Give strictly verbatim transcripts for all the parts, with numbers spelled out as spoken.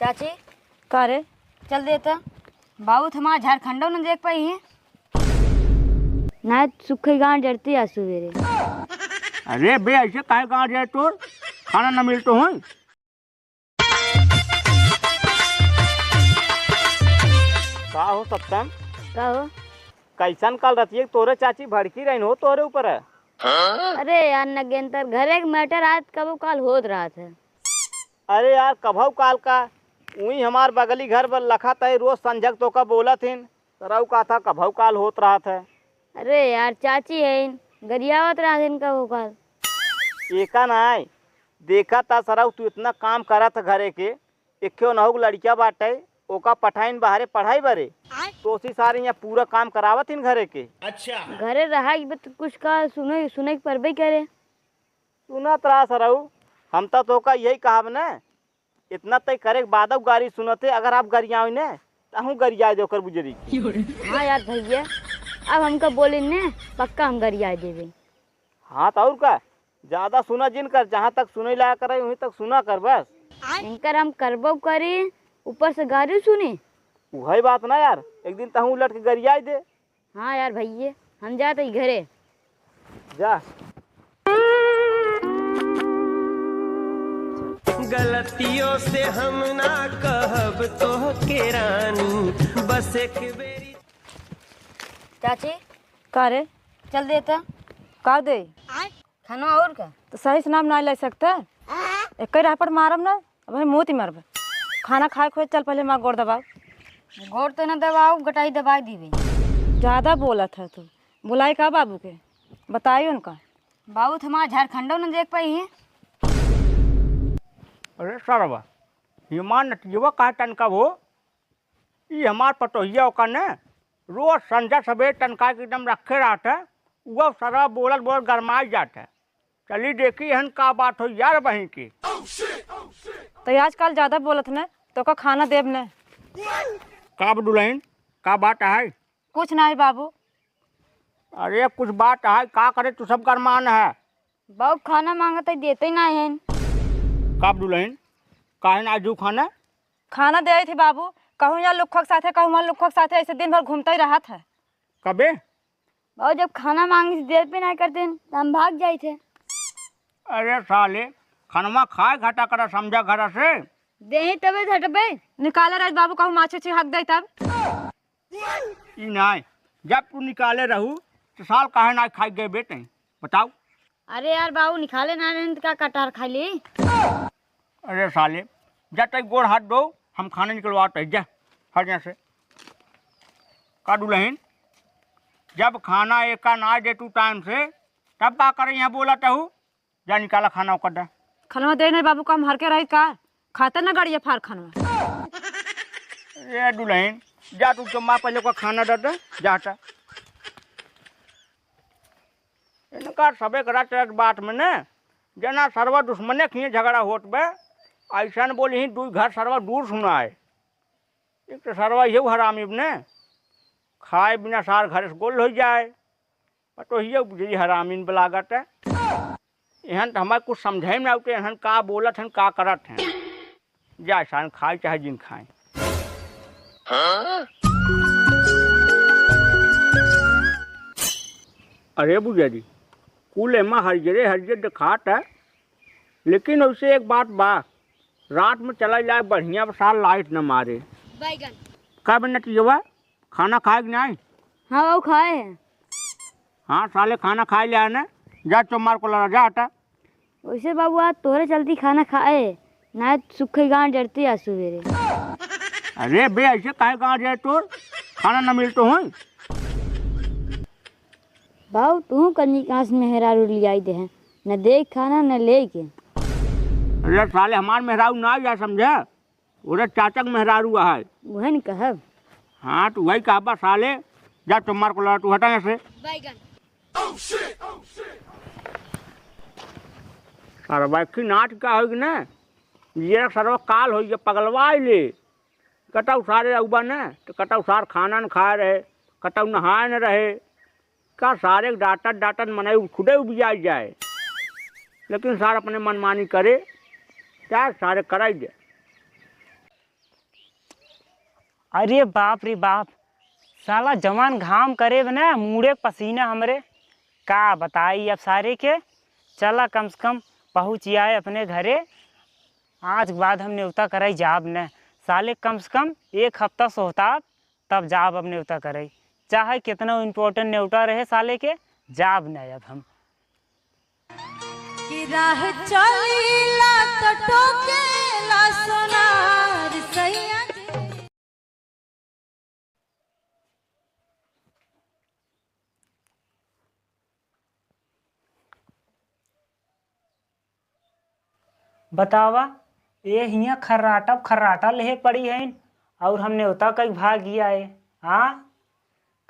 चाची, का रे? चल देता। बाबू तो हमार झारखंडो न देख पाई है। ना सुखे गांड जरती आ सुबेरे। अरे बे, ऐसे काहे गांड जाए तोर? खाना न मिलतो होई? का हो सप्तम? का हो? कैसन काल रतिये तोरे चाची भड़की रहिन हो तोरे ऊपर? अरे यार नगेंद्र, घरे के matter आज कबो काल होत रहत है। अरे यार, कभऊ काल का, उही हमार बगली घर पर लखा तय रोज संझक तोका बोलत हिन, सरऊ का था कभऊ काल होत रहत है। अरे यार, चाची है इन, गरियावत रहत हिन कभऊ काल। एका नाय, देखा ता सरऊ तू इतना काम करत है घरे के, एक्के नहुक लड़किया बाटे, ओका पठाइन बाहरे पढ़ाई बरे, तो उसी सारे यहाँ पूरा काम करावत हिन घरे के। अच्छा। घरे रहा के बत कुछ का सुने, सुने के परबे करे। सुनत रहा सरऊ, हम तो तोका यही कहब न, इतना तय करे के बादउ गारी सुनते, अगर आप गरियाओ न, तहूँ गरिया दे ओकर बुजरी के। हाँ यार भैया, अब हमका बोले न, पक्का हम गरिया देबे। हाँ तो और का, ज्यादा सुना जिन कर, जहाँ तक सुने लायक रहे वहीं तक सुना कर बस। इनकर हम करबो करी, ऊपर से गारी सुनी। वही बात ना यार, एक दिन तहूँ उलट के गरिया दे। हाँ यार भैया, हम जात ही घरे। जा। गलतियों से हम ना कहब तोहके रानी, बस एक बेरी। चाची। का रे? चल देता। का दे? खाना और का? तो सही से नाम ना ले सकता। एक ही राह पर मारब ना। अबहीं मूत ही मरबे। खाना खाए खोए चल, पहले हमार गोड़ दबाओ। गोड़ तो ना दबाओ, गटाई दबाई दीबे। ज्यादा बोलत है तू। बुलाई का बाबू के? बताई उनका। बाबू तो हमार झारखंडो न देख पाई है। अरे सरवा, हिमान नटियवा का टनका हो? ई हमार पतोहिया ओका ने रोज संझा सबेर टनका के एकदम रखे रहत है। वो सरवा बोलत बोलत गरमाई जात है। चली देखी हन का बात हो यार बहिन की। तो आजकल ज्यादा बोलत न, तो का खाना देब न। का दुल्हन, का बात है? कुछ नहीं बाबू। अरे कुछ बात है, का करे तू सब गरमान है? बाबू खाना मांगत है, देते ही नहीं है। का दुल्हन, काहे ना जू खाना? खाना दे थे बाबू, कहूँ यहाँ लुखक साथे, कहूँ वहाँ लुखक साथे, ऐसे दिन भर घूमता ही रहत है। कबे? बाबू जब खाना मांगे से देर पे ना करते हैं, तो हम भाग जाए थे। अरे साले, खनवा खाए घटा करा समझा घर से। देही तबे झटबे। निकाले रहे बाबू, कहूँ माछी उछी हक दे तब। ई नाय, जब तू निकाले रहू, तो साल काहे ना खाई गए बेटे? बताओ। अरे यार बाबू, निकाले ना रहन तो का कटहर खा ली? अरे साले, जा तई गोड़ हाथ धो, हम खाना निकलवाते हैं, जा, हट यहाँ से। का दुल्हन, जब खाना एका ना दे तू टाइम से, तब का करे यहाँ बोला तहू? जा निकाला खाना ओकर दे। खनवा दे नहीं बाबू, का हम हर के रही का? खाते ना गड़िया फार खनवा। ए दुल्हन, जा तू चुम्मा पहले को खाना दे दे, जा हटा। इनका सबे करा चलत बात में ने, जना सरवा दुश्मने खिए झगड़ा होत बे, ऐसन बोली ही दुई घर सरवा दूर सुनाए। एक तो सरवा यहू हरामी ने, खाए बिना सार घर से गोल हो जाए, पतोहिया बुझी हरामीन लागत है। एहन तो हमारे कुछ समझे में ना आते, एहन का बोलत हन, का करत हैं। जा सान खाए चाहे जिन खाए। अरे बुझा जी, कुल एमा हरियरे हरियर दिखात है, लेकिन वैसे एक बात बा, रात में चला जाए बढ़िया सार लाइट न मारे। बैगन। का बनत ये बा? खाना खाए कि नहीं? हाँ बाबू, खाए हैं। हाँ साले, खाना खाए ले आने। जा चुम्मार को लड़ा, जा हटा। वैसे बाबू, आज तोहरे चलती खाना खाए, ना सूखे गांड जरती आज सुबेरे। अरे बे, ऐसे काहे गांड जाए तोर? खाना न मिलतो होई? बाबू, तू कन्नी कांस मेहरारू लियाई दे हैं, न दे खाना न ले के। अरे साले, हमार मेहरारू ना आया समझे? ओरे चाचा के मेहरारू है। उहे न कहब। हाँ, तो वही कहबा साले, जा चुम्मार को लड़ा, तू हटा यहाँ से। बैगन। सरवा की नाच का होगी ना, ये सरवा काल होई, ये पगलवाई ले। कटाऊ सारे अउबा ना, तो कटाऊ सार खाना न खाए रहे, कटाऊ नहाए न रहे, का सारे के डांटत डांटत मनई खुदे उबियाई जाए, लेकिन सार अपने मनमानी करे। क्या सारे कराई दे। अरे बाप रे बाप, साला जवान घाम करे बे ना, मूड़े के पसीना हमरे। का बताई अब सारे के। चला कम से कम पहुँच आए अपने घरे। आज के बाद हम नेवता कराई जाब न। साले कम से कम एक हफ्ता सोहताब, तब जाब अब नेवता कराई। चाहे कितना important नेवता रहे साले के, जाब न अब हम। कि राह चलीला त टोकेला सोनार सैया जी। बतावा, ए हियाँ खर्राटा खर्राटा लेहे पड़ी हइन, और हम नेवता कई भाग गया है। हाँ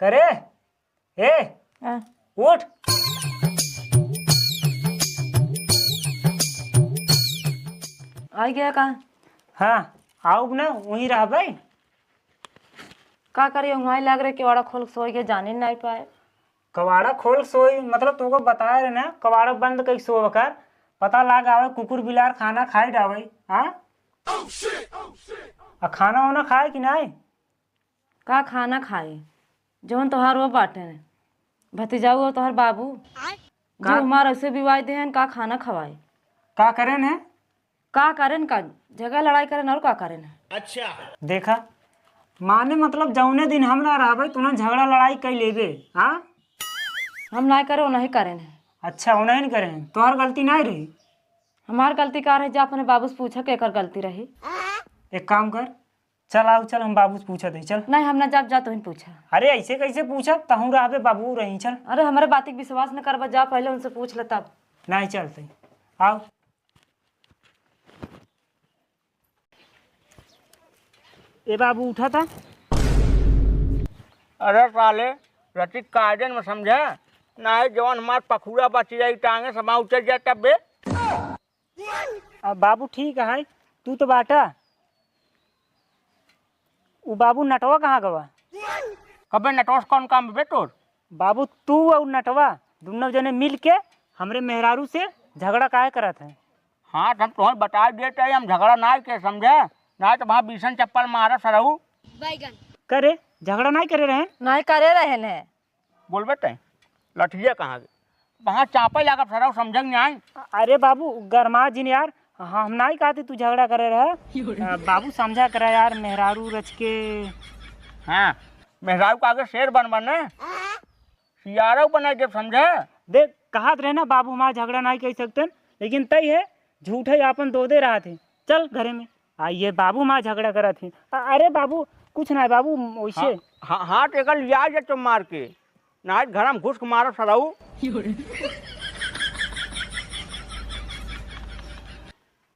करे, ए, हाँ। उठ। आ गया का? हाँ, आउब ना, वहीं रहबे। का करिए, वहीं लाग रहे, केवाड़ा खोल के सोई के जाने नहीं पाए। कवाड़ा खोल के सोई, मतलब तोको बताए रहे ना, कवाड़ा बंद कई सोव कर, पता लाग आवे, कुकुर बिलार खाना खाई डावे, हाँ? आ खाना वाना खाए कि नहीं? का खाना खाए? जौन तोहार वो बाटे ने, भतीजाऊ और तोहार बाबू, जो का? हमार ऐसे बिवाई दे हैं, का खाना खवाए? का करेन है? का करेन का? झगड़ा लड़ाई करेन और का करेन है? अच्छा। देखा, माने मतलब जौने दिन हम ना रहबे, तुना झगड़ा लड़ाई कई लेबे, हाँ? हम ना करे, वो नहीं करेन है। अच्छा, वो नहीं करेन, तोहर गलती नहीं रही? हमार गलती का रही? जा अपने बाबू से पूछा, केकर गलती रही। एक काम कर, चल आउ, चल हम बाबू से पूछत हई, चल। नहीं, हम ना जाब, जा तोहिन पूछा। अरे ऐसे कैसे पूछब, तहूँ रहबे, बाबू रही, चल। अरे हमरे बात के विश्वास न करबा, जा पहले उनसे पूछ ले तब। नहीं चलते, आउ। ए बाबू उठा था। अरे साले, रचित कायदन में समझे, नहीं जवन हमार पखुड़ा बच जाई, टांगे समा उतर जाए तब बे। अब बाबू ठीक है, तू तो बाटा। उ बाबू नटवा कहाँ गवा? कबे नटवा से कौन काम बे तोर? बाबू तू और नटवा दोनों जने मिल के हमरे मेहरारू से झगड़ा काहे करत है? हाँ, तो हम तोहर बता देते हैं, हम झगड़ा ना के समझे, ना तो वहाँ बीसन चप्पल मारा सरऊ। करे, झगड़ा नहीं करे रहे? नहीं करे रहे ने। बोलबे तैं, लठिया कहाँ गे? वहाँ चापे लागब सरऊ, समझे कि नाहीं? अरे बाबू, गरमा जिन यार, हम नाहीं कहते तू झगड़ा करे रहे। अ, बाबू समझा करा यार, मेहरारू रच के। हाँ, मेहरारू का आगे शेर बन बन ने, सियारा बना जब समझे। देख, कहत रहे ना बाबू, हमार झगड़ा नाहीं कर सकते, लेकिन तई है, झूठे आपन दो दे रहा थे। चल घरे में। आ ये बाबू माँ झगड़ा करत ही। अ-, अरे बाबू, कुछ ना है बाबू, वैसे। हाँ, हाँ, हाँ, तो एकर लिया जा तो मार के। ना घर में घुस के मारो सराऊ।